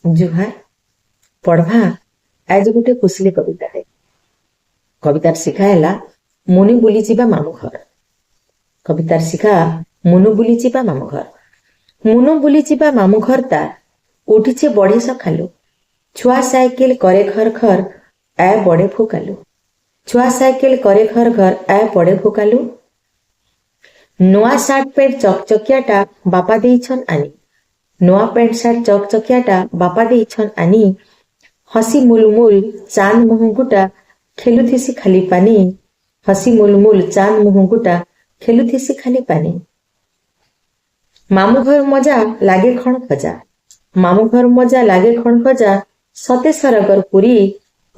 ଜୁହାର। ପଢ଼ବା ଆଜି ଗୋଟେ କୁଶଲି କବିତାଟେ। କବିତାର ଶିଖା ହେଲା ମୁନି ବୁଲିଯିବା ମାମୁଁ ଘର। କବିତାର ଶିଖା ମୁନୁ ବୁଲିଯିବା ମାମୁଁ ଘର। ମୁନୁ ବୁଲିଯିବା ମାମୁଁ ଘର ତାର ଉଠିଛେ ବଢ଼େ ସକାଲୁ। ଛୁଆ ସାଇକେଲ କରେ ଘର ଘର, ଆ ବଡ଼େ ଫୁକାଲୁ। ଛୁଆ ସାଇକେଲ କରେ ଘର ଘର, ଆ ବଡ଼େ ଫୁକାଲୁ। ନୂଆ ସାର୍ଟ ପ୍ୟାଣ୍ଟ ଚକଚକିଆଟା ବାପା ଦେଇଛନ୍ ଆନି। ନୂଆ ପ୍ୟାଣ୍ଟ ସାର୍ଟ ଚକଚକିଆଟା ବାପା ଦେଇଛନ୍ ଆନି। ହସି ମୁଲମୁଲ ଚାନ୍ଦ ମୁହଁ ଗୁଟା ଖେଲୁଥିସି ଖାଲି ପାନି। ହସି ମୁଲମୁଲ ଚାନ୍ଦ ମୁହଁ ଗୁଟା ଖେଲୁଥିସି ଖାଲି ପାନି। ମାମୁଁ ଘର ମଜା ଲାଗେ ଖଣ ଖଜା। ମାମୁଁ ଘର ମଜା ଲାଗେ ଖଣ ଖଜା, ସତେ ସରଗର ପୁରୀ।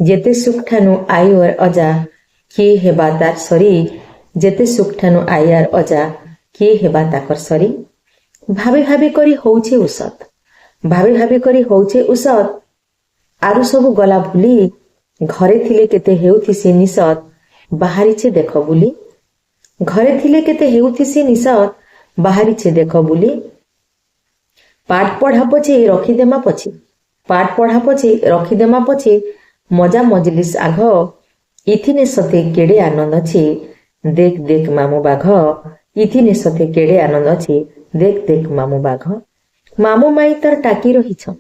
ଯେତେ ସୁଖ ଠାନୁ I ଅର୍ ଅଜା, କିଏ ହେବା ତାର ସରି? ଯେତେ ସୁଖ ଠାନୁ I ଆର୍ ଅଜା, କିଏ ହେବା ତାକର ସରି? ଭାବି ଭାବି କରି ହଉଛେ ଉସତ। ଭାବି ଭାବି କରି ହଉଛେ ଉସତ, ଆରୁ ସବୁ ଗଲା ଭୁଲି। ଘରେ ଥିଲେ କେତେ ହେଉଥିସି ନିସତ, ବାହାରିଛେ ଦେଖ ବୁଲି। ଘରେ ଥିଲେ କେତେ ହେଉଥିସି ନିସତ, ବାହାରିଛେ ଦେଖ ବୁଲି। ପାଠ ପଢା ପଛେ ରଖିଦେମା ପଛେ। ପାଠ ପଢା ପଛେ ରଖିଦେମା ପଛେ, ମଜା ମଜଲିସ ଆଘ। ଇଥିନେ ସତେ କେଡେ ଆନନ୍ଦ ଅଛି, ଦେଖ ଦେଖ ମାମୁଁ ବାଘ। ଇଥିନେ ସତେ କେଡେ ଆନନ୍ଦ ଅଛି, ଦେଖ ଦେଖ ମାମୁଁ ବାଘ। ମାମୁଁ ମାଇ ତାର ଟାକି ରହିଛନ୍।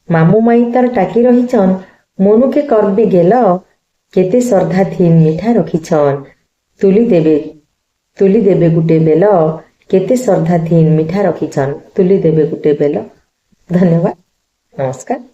ମାମୁଁ ମାଇ ତାର ଟାକି ରହିଛନ୍, ମନୁକେ କରବେ ଗେଲ। କେତେ ଶ୍ରଦ୍ଧା ଥିନ୍ ମିଠା ରଖିଛନ୍, ତୁଲି ଦେବେ ତୁଲି ଦେବେ ଗୁଟେ ବେଲ। କେତେ ଶ୍ରଦ୍ଧା ଥିନ୍ ମିଠା ରଖିଛନ୍, ତୁଲି ଦେବେ ଗୁଟେ ବେଲ। ଧନ୍ୟବାଦ, ନମସ୍କାର।